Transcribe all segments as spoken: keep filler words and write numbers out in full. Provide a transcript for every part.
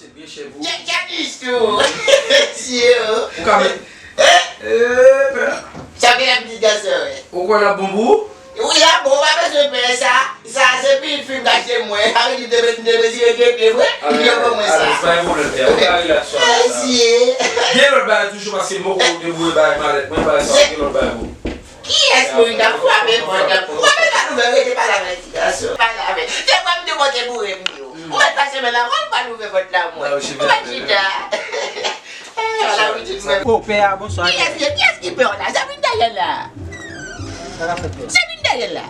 Se byen chè pou ou. Janis tou. Mesye. Ou ka met. Eh? Eh, pè. Sa gen la pitit gason, wi. Ou kwè l ap bon pou ou? Wi, l ap bon, ou pa bezwen pè sa. Sa se pi fim k achte mwen. Sa vle di m te, m te bezwen rete vre. Yo ban mwen sa. Alèz, pa gen pwoblèm, pè. Ou ka rilaks sou sa. Mesye. Gen lòt bagay toujou paske m poko debouye bagay malèt mwen, pa egzanp, gen lòt bagay pou ou. Kiyès moun k ap frape pòt la? Ou pa bezwen ouvè, rete pale avèk ti gason. Pale avè l. Se mwen m te pote boure m yo. Ou mèt pase men la, ou pa ouvè pòt la mwen. Ou mèt chita. Eh, ala pitit mwen. Oh, pè a, bonswa. Kiyès ki, kiyès ki pè w la? Se vin dèyè l la. Sa k ap fèt, pè? Se vin dèyè l la.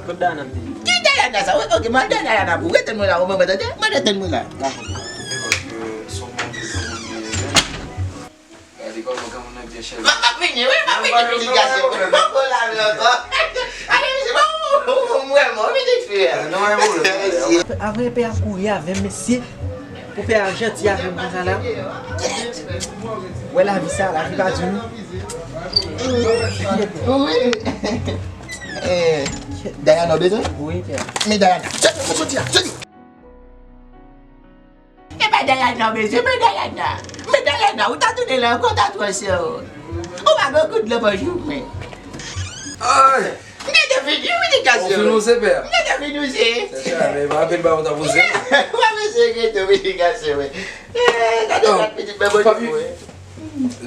Kot Dayana m te ye? Ki Dayana sa? Ok, mande Dayana pou. Rete mwen la, ou mwen tande? Mande tande mwen la. Dakò. Gade kòman granmoun nan byen chèlbè. M ap vini, wi, m ap vini, pitit gason. M ap pran lavi ankò. Ale, mesye, bon, m wè mò, pitit fi a. Apre, pè ap kouri avè m, mesye. Pou pè a janti avè m konsa la. Wè lavi sa, lavi pa di nou. Wi. Eh, Dayana, w bezwen? Wi, pè. Men Dayana. Soti, soti la, soti. E pa Dayana w bezwen, men Dayana. Men Dayana, ou ta tounen la ankò, ta twansè w. Ou pa gen kout dlo pou jou mwen. Ay! M gentan fini, wi, pitit gason. Ou fin wouze, pè a? M gentan fin wouze. Chèche a, men pa anpil bagay ou ta wouze. Ou pa bezwen gentan, wi, pitit gason, wi. Eh, gade, gade, pitit, men bon, papi, wi.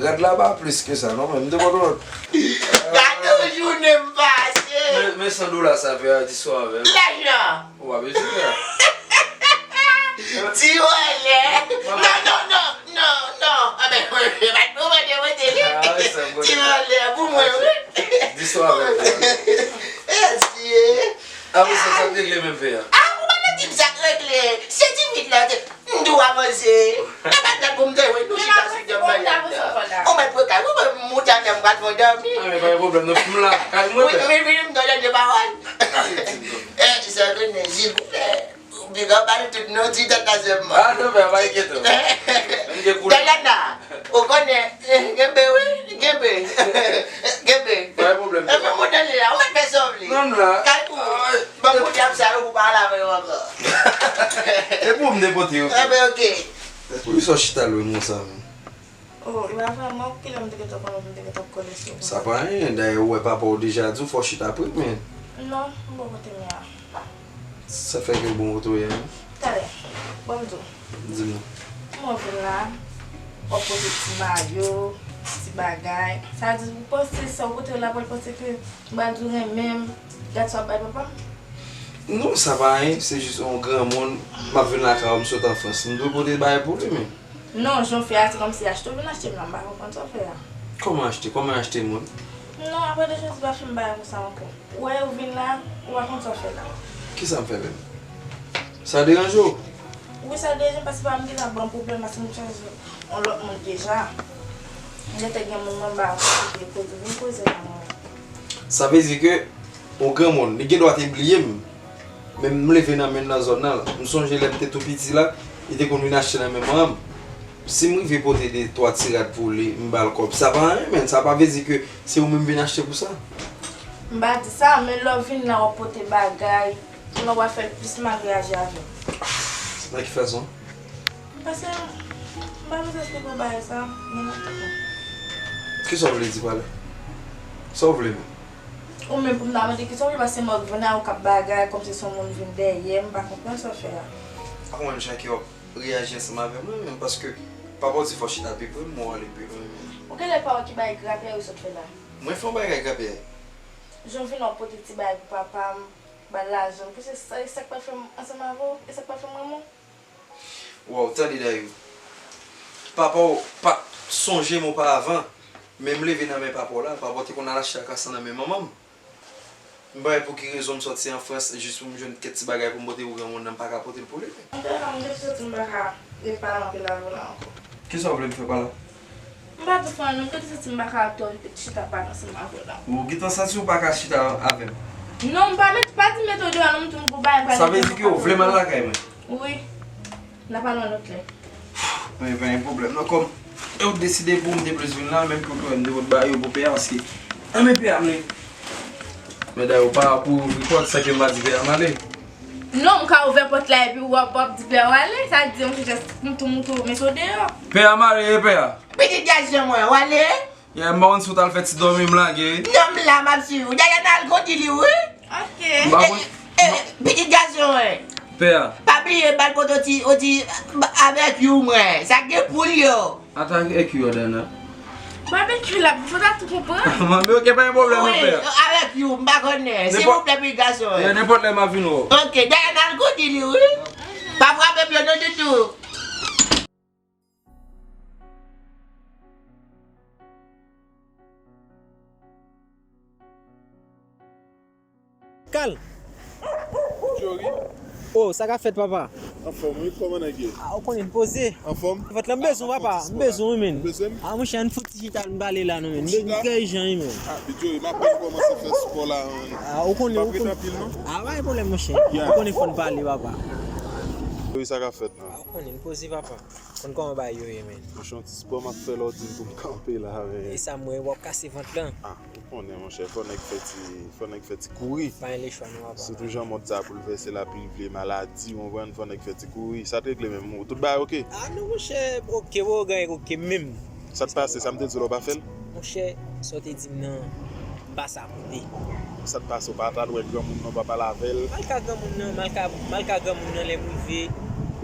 Rad la pa plis ke sa, non, men m te pote lòt. Gade yon jounen m pase. Men, men san dola sa fè a, di swa avè m. Lajan. Ou pa bezwen fè a. Ti wòlè. Non, non, non, non, non. Anben, pa t pou mande mwen te li. Ah, wi, sa, bon. Ti wòlè, pou mwen, wi. Di swa avè m. Mesye. Ah, wi, sa, sa k regle menm fè a. Ah, ou pa nan di m sa k regle. Se ti vit la, te. M tou avanse. E pa dat pou m te wè nou chita sou djòb bagay la. Ou mèt pran kay, ou mèt moute atè, m pral fè w dòmi. Ah, men pa gen pwoblèm, non, m la. Kay mwen, pè. Wi, wi, m tande de pawòl. Eh, sa konnen, silvouplè. Big up ba nou tout, non, ti tèt la sèlman. Ah, non, pè, pa enkyete w. M gen koulè. Dayana, ou konnen, eh, genbe, wi, genbe. Genbe. Pa gen pwoblèm. E men mwen tande la, ou mèt fè sa w vle. Non, m la. Kay pou ou. Ban m kote ap sa yo pou pa al avè yo ankò. E pou m depote yo. Enben, ok. Poukisa w chita lwen m konsa, menm? Oh, e pa vrèman, kilè m te gentan konnen, m te gentan kole sou ou. Sa pa anyen, dayè ou wè papa w deja di w fò w chita pre, men. Non, m bon kote m ye a. Sa fè ke w bon kote w ye a, menm? Talè, bon m di w. Di m non. Kouman w vin la, w ap pote ti mayo, ti bagay. Sa vle di, ou panse sa w pote yo la, pou l panse ke m pral di w renmen m, gad sa w ap bay papa m? Non, sa pa anyen, se jis yon granmoun, m ap vin lakay ou, m sot an Frans. M dwe pote bagay pou li, men. Non, jan w fè a, se kòmsi achte w vin achte m la, m pa konprann sa w fè a. Kòman achte? Kòman achte moun? Non, apre de jan, se pa fè m bagay konsa ankò. Ou wè, ou vin la, ou pa konn sa w fè la. Kisa m fè menm? Sa deranje w? Wi, sa deranje m paske pa m gentan ban pwoblèm paske m chanje yon lòt moun deja. M gentan gen moun anba ki te koze, vin koze nan mwen. Sa vle di ke yon granmoun, li gen dwa te bliye m, men m leve nan men l nan zòn nan. M sonje lè m te tou piti la, li te konn vin achte nan men manman m. Si m rive pote de twa ti rad pou li, m ba l kòb, sa pa anyen, menn. Sa pa vle di ke se ou menm vin achte pou sa. M pa di sa, men lè w vin la, w ap pote bagay, kounye a w ap fè l plis mal reyaji avè m. Nan ki fason? Paske m pa bezwen esplike w bagay sa, men nan tout. Kisa w vle di pa la? Sa w vle menm? Ou menm pou m ta mande kisa w vle, paske m wè w vin la, ou k ap bagay, kòmsi se yon moun vin dèyè m, m pa konprann sa w fè a. A konprann jan ke w ap reyaji ansanm avè mwen menm, paske papa w di fò w chita pi pre m, mwen w ale pi lwen menm. Ou genlè pa wè ki bagay grapyay ou sot fè la. Mwen fè yon bagay grapyay? Jan w vin la w pote ti bagay pou papa m, ba l lajan, pou se sa, e sa k pral fè m ansanm avè w, e sa k pral fè m renmen w. Waw, tande Dayou. Papa w pa t sonje m oparavan, men m leve nan men papa w la, papa w te konn al achte akasa nan men manman m. M pa wè pou ki rezon m sòti an Frans jis pou m jwenn kèk ti bagay pou m pote pou granmoun nan, m pa ka pote l pou li. M te, m te santi m pa ka ret pale anpil avè w la ankò. Kisa w vle m fè pa la? M pa di w fè anyen non, m te santi m pa ka twò chita pale ansanm avè w la. Ou gentan santi w pa ka chita avè m? Non, m pa met, pa di m mete w deyò non, m di w m gon bagay m pral. Sa vle di ke w vle m al lakay mwen? Wi. N a pale yon lòt lè. Men pa gen pwoblèm non, kòm ou deside pou m te plis vin la, menm ke w te wè m te pot bagay yo pou pè a, paske, a, men pè a m li. Men dayè w pa pou ouvri pòt san ke m pa di pè a m ale. Non, m ka ouvè pòt la epi w ap, w ap di pè w ale. Sa di, m jis moutou, moutou, men so deyò. Pè a mare, e pè a. Pitit gason mwen, w ale? Yeah, m pa konn si w t al fè ti dòmi m lage. Non, m la, m ap swiv ou. Dayana al kondi li, wi. Ok. M pa konn. Eh, eh, pitit gason, wi. Pè a. Pa bliye, bal kote w ti, w ti, avèk you mwen. Sa gen poul yo. Atake èk yo, Dana. Babekyou la, fò ta tou konprann. Manmi, ok, pa gen pwoblèm, non, pè. Avèk you, m pa konnen. Silvouplè, pitit gason. Yeah, nenpòt lè m ap vin wè w. Ok, Dana al kondi li, wi. Pa frape m yo, non, ditou. Kal. Jory. Oh, sa k ap fèt, papa? Anfòm, wi, kòman nèg ye? Ah, ou konnen n poze. Anfòm? Vant lan m bezwen w, papa. M bezwen w, wi, men. Ou bezwen m? Ah, monchè, ann fout ti chita, n pale la, non, men. M bezwen w trè ijan, wi, men. Ah, Jory, m apèn kòmanse fè spò la, man. Ah, ou konnen, ou konnen. M pa prete anpil, non. Ah, pa gen pwoblèm, monchè. Yeah. Ou konnen fò n pale, papa. Jory, sa k ap fèt, non? Ah, ou konnen n poze, papa. Konn kòman bagay yo ye, men. Monchè, yon ti spò m ap fè la, w di m pou m kanpe la, men. E sa m wè, w ap kase vant lan. Ah, ou konnen, monchè, fò nèg fè ti, fò nèg fè ti kouri. Pa gen lechwa, non, papa. Sitou jan mond sa boulvèse la, pli vle maladi, w konprann, fò nèg fè ti kouri. Sa t regle menm, tout bagay ok? Ah, non, monchè, ok, w gen ok menm. Sa t pase, sa m te di w la, w pa fè l? Monchè, sa w te di m nan, m pase akote. Sa t pase, w pa t al wè granmoun nan, w pa pale avè l? M al ka granmoun nan, m al ka, m al ka granmoun nan, lè m rive,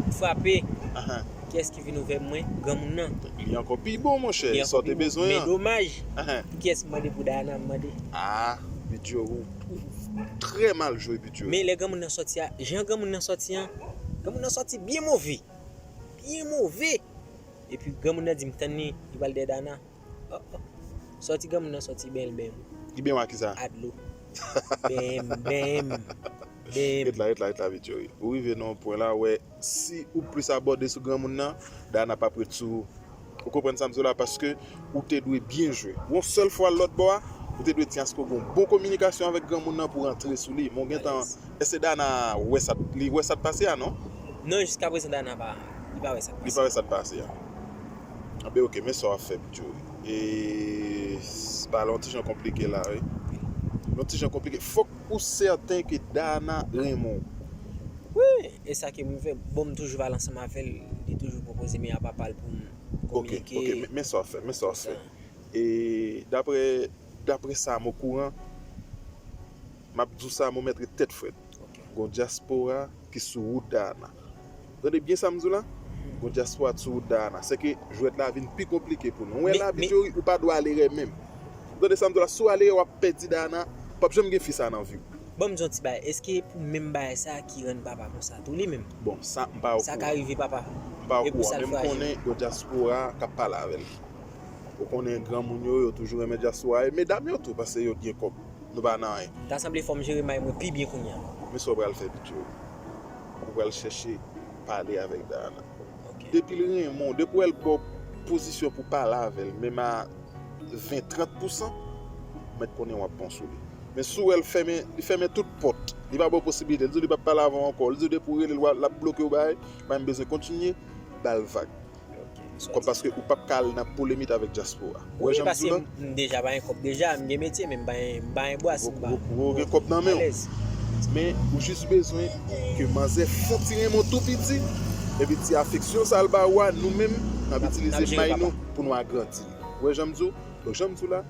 m frape. Ahan. Kiyès ki vin ouvè mwen? Granmoun nan. Li ankò pi bon, monchè, sa w te bezwen an. Men domaj, pou kiyès m mande? Pou Dayana m mande. Ah, Bidjo, ou, ou trè mal jwe, Bidjo. Men lè granmoun nan sòti a, jan granmoun nan sòti an, granmoun nan sòti byen move. Byen move. Epi granmoun nan di m tann li, li pral dèyè Dayana. Oh, oh. Sòti granmoun nan sòti benyen l benyen m. Li benyen w a kisa? A dlo. Benyen m, benyen m, benyen m. Ret la, ret la, ret la, Bidjo, wi. Ou rive nan yon pwen la, wè, si ou plis abòde sou granmoun nan, Dayana p ap ret sou ou. Ou konprann sa m di w la? Paske ou te dwe byen jwe. Yon sèl fwa lòt bò a, ou te dwe di aske w gen yon bon kominikasyon avèk granmoun nan pou w rantre sou li. Men w gentan, èske Dayana wè sa, li wè sa k pase a, non? Non, jiskaprezan Dayana pa, li pa wè sa k pase. Li pa wè sa k pase a. Anben, ok, men sa w ap fè, Bidjo. E, s-, bagay la yon ti jan konplike la, wi. Yon ti jan konplike. Fòk ou sèten ke Dayana renmen w. Wi, e sa ke m fè. Bon, m toujou pale ansanm avè l, li toujou pwopoze, men a papa l pou m kominike. Ok, ok, men, men sa w ap fè, men sa w ap fè. E, daprè, daprè sa m okouran, m ap di w sa, mwen mèt ret tèt frèt. Ok. Gon dyaspora ki sou wout Dayana. Tande byen sa m di w la? Gon dyaspora sou wout Dayana. Sèke jwèt la vin pi konplike pou nou. Ou wè la, Bidjo, ou pa dwe ale rè menm. Ou tande sa m di w la? Si w ale rè, w ap pèdi Dayana. P ap janm gen fi sa nan vi w. Ban m di yon ti bagay. Èske pou menm bagay sa ki rann papa konsa tou li menm? Bon, sa m pa okouran. Sa ka rive papa. M pa okouran, men m konnen gon dyaspora k ap pale avè l. Ou konnen granmoun yo, yo toujou renmen dyaspora. E medam yo tou, paske yo gen kòb. Nou pa nan anyen. Ta sanble fò m jere may mwen pi byen kounye a. Men sa w pral fè, Bidjo. Ou pral chèche pale avèk Dayana. Ok. Depi l renmen w, depi w wè l ba w pozisyon pou w pale avè l, menm a ven, trant pousan, mèt konnen w ap bon sou li. Men si w wè l fèmen, li fèmen tout pòt, li pa ba w posibilite, li di w li p ap pale avè w ankò, li di w depi w rele l, l ap bloke w, bagay, men m bezwen kontinye ba l vag. Kòm paske ou p ap ka al nan polemik avèk dyaspora. Ou wè jan m di w la? Wi, paske m, m deja pa gen kòb deja, m gen metye, men m pa gen, m pa gen bwa si m pa. Ou, ou, ou gen kòb nan men w. Alèz. Men ou jis bezwen ke manzè fon ti renmen w tou piti, epi ti afeksyon sa l ba ou a, nou menm, n ap itilize may nou pou nou agrandi li. Ou wè jan m di w? Donk, jan m di w la,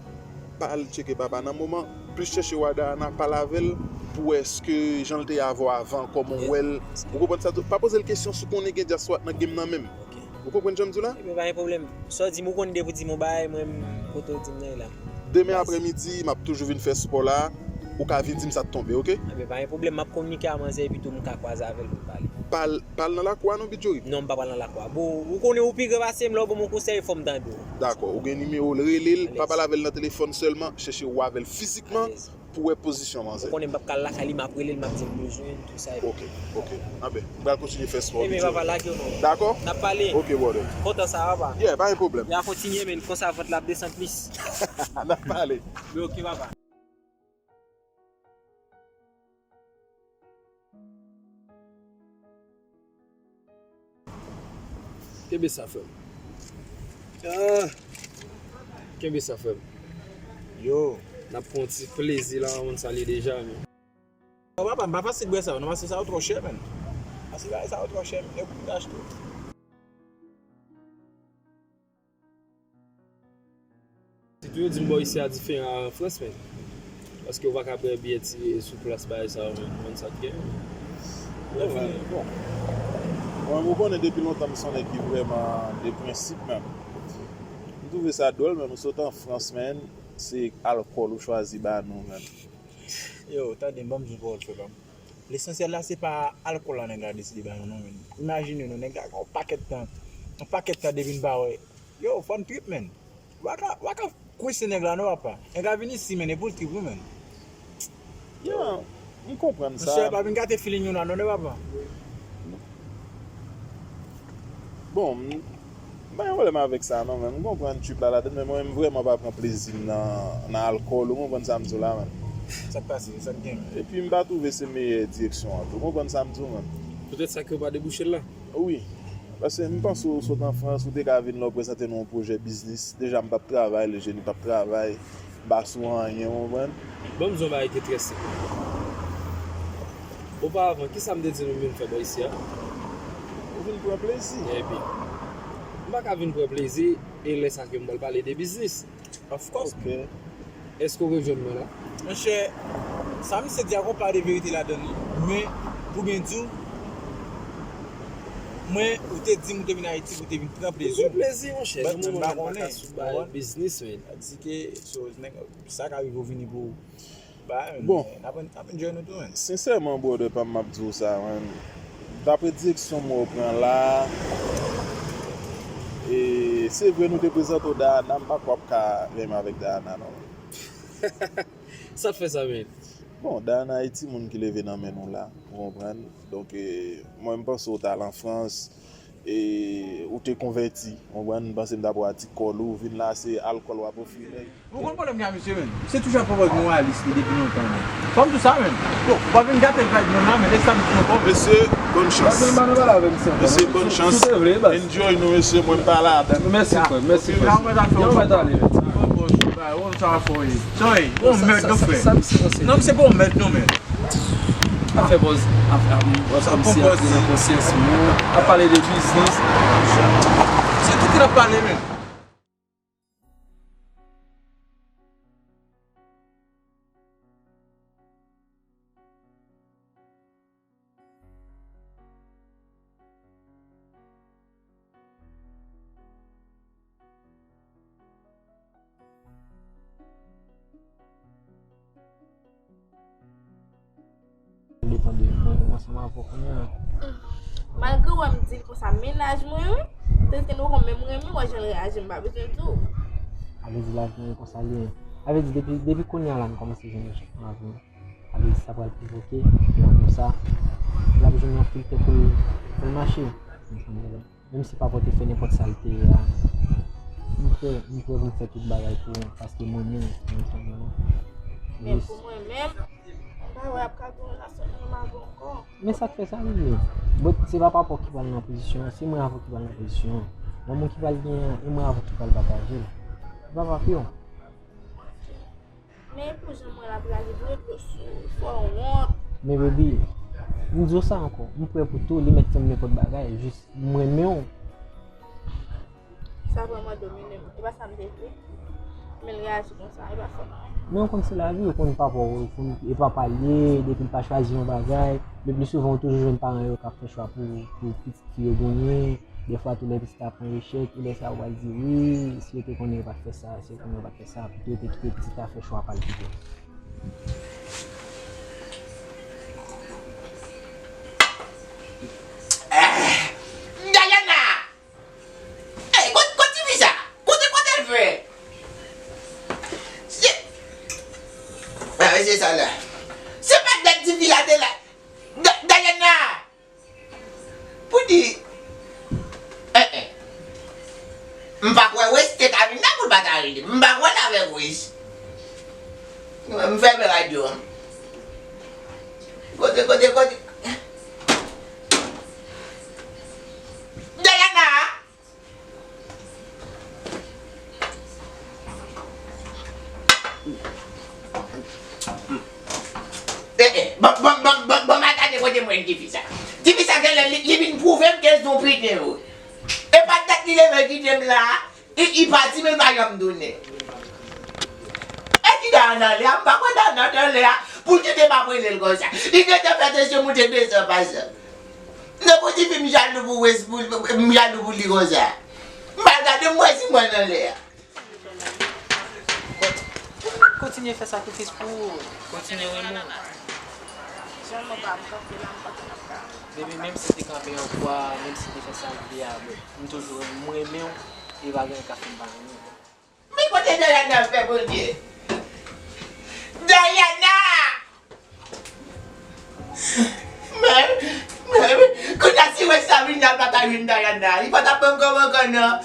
pa al tcheke papa nan moman, plis chèche wè Dayana, pale avè l, pou wè èske jan l te ye avè w avan, kòman w wè l. Ou konprann sa tou? Pa poze l kesyon si w konnen gen dyaspora nan game nan menm. Ok. Ou konprann jan m di w la? Ebyen, pa gen pwoblèm. Sa w di m, ou konn depi w di m yon bagay, mwen, kote w di m nan, e la. Demen aprèmidi, m ap toujou vin fè spò la. Ou ka vin di m sa k tonbe, ok? Ebyen, pa gen pwoblèm. M ap kominike a manzè, epi tou m ka kwaze avè l pou n pale. Pa al, pa al nan lakou a non, Bidjori. Non, m pa pral nan lakou a. Bon, ou konnen ou pi gran pase m, lè w ban m yon konsèy, fò m tande w. Dakò, ou gen nimewo l, rele l, pa pale avè l nan telefòn sèlman, chèche wè avè l fizikman. Alèz. Pou wè pozisyon manzè. Ou konnen m p ap ka al lakay li, m ap rele l, m ap di l m bezwen l, tou sa epi. Ok, ok. Anben, m pral kontinye fè spò. Ebyen, papa, lage w non. Dakò? N ap pale. Ok, brother. Kontan sa, papa. Yeah, pa gen pwoblèm. N a kontinye, men konsa vant la ap desann plis. N ap pale. Men ok, papa. Kenbe sa, frè m. Ah! Kenbe sa, frè m. Yo. N ap pran yon ti plezi la, moun sa li deja, men. Papa, m pa fasil bwè sa yo non, paske sa yo twò chè, menn. Paske bagay sa yo twò chè, menn. E pou m te achte. Sitou yo di m bò isi a diferan a an Frans, menn. Paske ou pa ka bwè byè ti sou plas bagay sa yo, menn. Ou konn sa k gen? Bon, bon. Mwen, ou konnen depi lontan m se yon nèg ki vrèman de prensip, menn. M twouve sa dwòl, menn. Ou sot an Frans, menn. Se alkòl ou chwazi ba nou, menn. Yo, tande, ban m di w pawòl, frè pa m. Lesansyèl la, se pa alkòl la nèg la deside ba nou, non, menn. Imajine nou, nèg la gen yon pakèt tan, yon pakèt tan depi n pa wè. Yo, fò n trip, menn. W a ka, w a ka kwense nèg la, non, papa. Nèg la vin isi, menn, e pou l trip, wi, menn. Ya, m konprann sa. Monchè, pa vin gate feeling nou la, non, non, papa. Bon, m, m pa gen pwoblèm avèk sa, non, men m konprann trip la ladann, men mwen, m vrèman pa pran plezi m nan, nan alkòl, ou konprann sa m di w la, menn. Sa k pase? Sa k gen? Epi m pa twouve se meyè direksyon an tou, ou konprann sa m di w, menn. Poutèt sa ke w pa debouche l la? Wi. Paske m panse w sot an Frans, ou te ka vin la, w prezante nou yon pwojè biznis. Deja, m p ap travay, Lejeni p ap travay, m pa sou anyen, w konprann? Ban m di w yon bagay ki trè senp. Oparavan, kisa m te di nou vin fè bò isi a? Ou vin pran plezi. Ebyen, m pa ka vin pran plezi e lè sa ke m pral pale de biznis. Of course. Ok. Èske w rejwenn mwen la? Monchè, sa misye di a gon pa de verite ladann li. Men, pou byen di w, mwen, ou te di m ou te vin Ayiti pou w te vin pran plezi. Pran plezi, monchè. Nan moman m pa ka sou bay biznis, men. Sa di ke, so, nèg, sa ka rive w vini pou Bon, n ap, n ap enjoy nou tou, menn. Sensèman, brother pa m, m ap di w sa, menn. Dapre direksyon m wè w pran la, e se vre nou te prezante w Dayana, m pa kwè w ap ka renmen avèk Dayana, non. Sa k fè sa, menn? Bon, Dayana e timoun ki leve nan men nou la, ou konprann? Donk, e, mwen, m panse w t al an Frans, e ou te konvèti, w konprann? M panse m ta pral di kòl ou, vin la, se alkòl w ap ofri nèg. Ou konn pwoblèm gen a misye, menn? Misye toujou ap pran pòz moralis li depi lontan, menn. Fò m di w sa, menn. Bon, ou pa vin gate vibe nou la, menn. Lè sa m di nou bon. Mesye, bòn chans. Mesye, bòn chans. Enjoy nou, mesye, mwen m pa ladann. Mèsi, frè. Mèsi, frè. Yon mèt ale, menn. Bon, bon, sa va fò ye. Sa ye, bon, mèt, non, frè. Non, misye bon, mèt, non, menn. Ap fè pòz, ap, ap, ap, ap, misye antre nan konsyans moun, ap pale de biznis. Se tout ki ap pale, menn. Depann de mwen, mwen ansanm avè w kounye a. Malgre w wè m di l konsa, men laj mwen, wi. Tèske nou konn menm renmen, wè jan l reyaji, m pa bezwen di w. A vle di laj mwen konsa li ye. A vle di depi, depi kounye a la, m kòmanse jwenn yon chans nan lavi m. A vle di sa pral pwovoke lanmou sa. L ap jwenn yon filtè pou l, pou l mache. Menm si papa w te fè nenpòt sa l te ye a, m prè, m prè pou m fè tout bagay pou ou, paske m renmen w, ou konprann mwen. Men pou mwen menm, m pa wè ap ka gen yon relasyon nòmal ankò. Men sa k fè sa rive. But se pa papa w ki pral nan pozisyon an, se mwen avè w ki pral nan pozisyon an. Lanmou ki pral genyen an, e mwen avè w ki pral pataje l. Se pa papa w. Men pou jan mwen la prale vre dlo sou, fò w wont. Men baby, m di w sa ankò, m prè pou tou, li mèt fè m nenpòt bagay, jis m renmen w. Sa vrèman domine m, e pa sa m te vle. Men l reyaji konsa, e pa fòt mwen. Men w konn se lavi, ou konn papa w, ou konn, e papa l ye, depi l pa chwazi yon bagay, le pli souvan ou toujou jwenn paran yo k ap fè chwa pou, pou pitit fi yo genyen, dèfwa tou lè pitit la pran echèk, e lè sa a ou pral di wi, si yo te konnen yo pa t fè sa, si yo konnen yo pa t fè sa, pito yo te kite pitit la fè chwa pa l pito. Dayana! Ey, kot, kot tifi sa? Kote, kote l fè? Se, a, se sa la. Se pa dat tifi a te la. Da-, Dayana! Pou di, eh, eh. M pa kwè Wes te ka vin la pou l pa ta rele m. M pa kwè l avèk Wes. M fèmen radyo an. Kote, kote, kote. Dayana! Eh, eh, ban, ban, ban, Tifi sa. Tifi sa genlè li, li vin pwouve m ke se yon piten, wi. E pa dat li leve kite m la, li, li pati, men l pa janm tounen. E ki Dayana anlè a, m pa kwè Dayana anlè a, pou l kite m ap rele l konsa. Li gentan fè tansyon moute de san pa san. Nan pou tifi m jalou pou Wes, pou, m jalou pou li konsa. M pa gade m wè si mwen anlè a. Kontinye fè sakrifis pou ou. Kontinye renmen w. Jan mwen pa kanpe la, m pa konn ap ka. Baby, menm si te kanpe yon fwa, menm si te fè sa l vle a, m toujou renmen w, mwen renmen w, e pa gen ka fè m pa renmen w. Men kote Dayana fè Bondye? Dayana! Men, men, kounye a si Wes ta vin la, l pa ta jwenn Dayana. Li pa t ap ban m kòb ankò, non.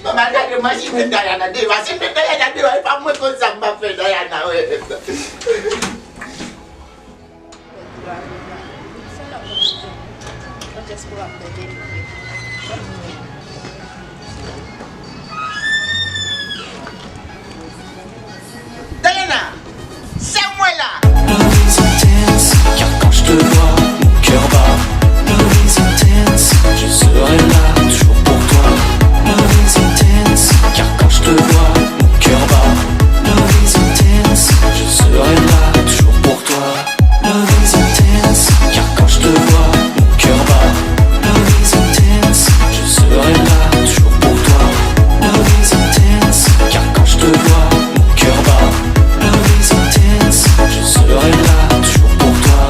Mwen al gade mwen si m jwenn Dayana deva. Si m jwenn Dayana deva, e pa mwen konn sa m ap fè Dayana, wi. Dayana, se mwen la. Love is intense, car quand je te vois, mon cœur bat. Love is intense, je serai là toujours pour toi. Love is intense, car quand je te vois, mon cœur bat. Love is intense, je serai là toujours pour toi. Love is intense, car quand je te vois, mon cœur bat. Love is intense, je serai là toujours pour toi. Love is intense, car quand je te vois, mon cœur bat. Love is intense, je serai là toujours pour toi.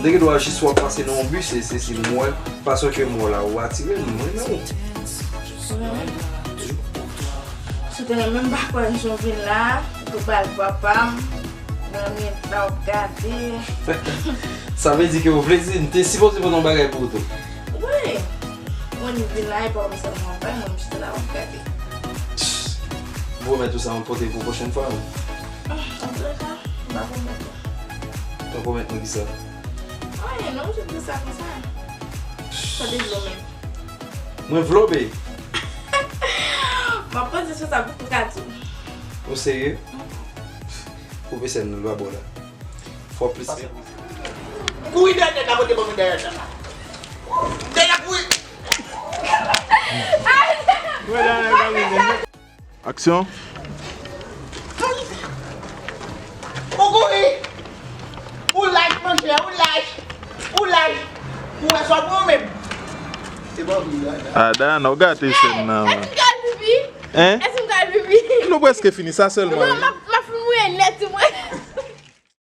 M te gen dwa jis wè w pase nan yon bis, e se si m wè fason ke m wè w la, ou atire m, mwen renmen w. Ou renmen m? Si w te renmen m, m pa kwè m jan w vin la, ou te ba l papa m, mwen renmen ta w ap gade. Sa vle di ke w vle di, m te sipoze pote yon bagay pou ou tou. Wi. Mwen vin la, e pa w sèlman bay, mwen m chita la, w ap gade. M pwomèt ou sa, m pote pou pwochèn fwa, wi. Antoulèka, m pa pwomèt ou. Ou pa pwomèt mwen kisa? Anyen non, m jis di sa konsa. Sa te vle w menm. Mwen vle w, babe. M ap panse sou sa pou m ka di w. Ou serye? Koupe sèn nan, l pa bon la. Fò plis. Kouri dèyè nèg la, kote ban mwen dèyè nèg la. Dèyè kouri. Aksyon. Ou kouri. Ou laj, monchè, ou laj. Ou laj. Ou wè sa w pran menm. Se pa vre, la. Ah, Dayana, ou gate sèn nan, man. Èske m ka al pipi? Hein? Èske m ka al pipi? Nou prèske fini, sa sèlman. Non, m ap, m ap fin mouye nèt, mwen.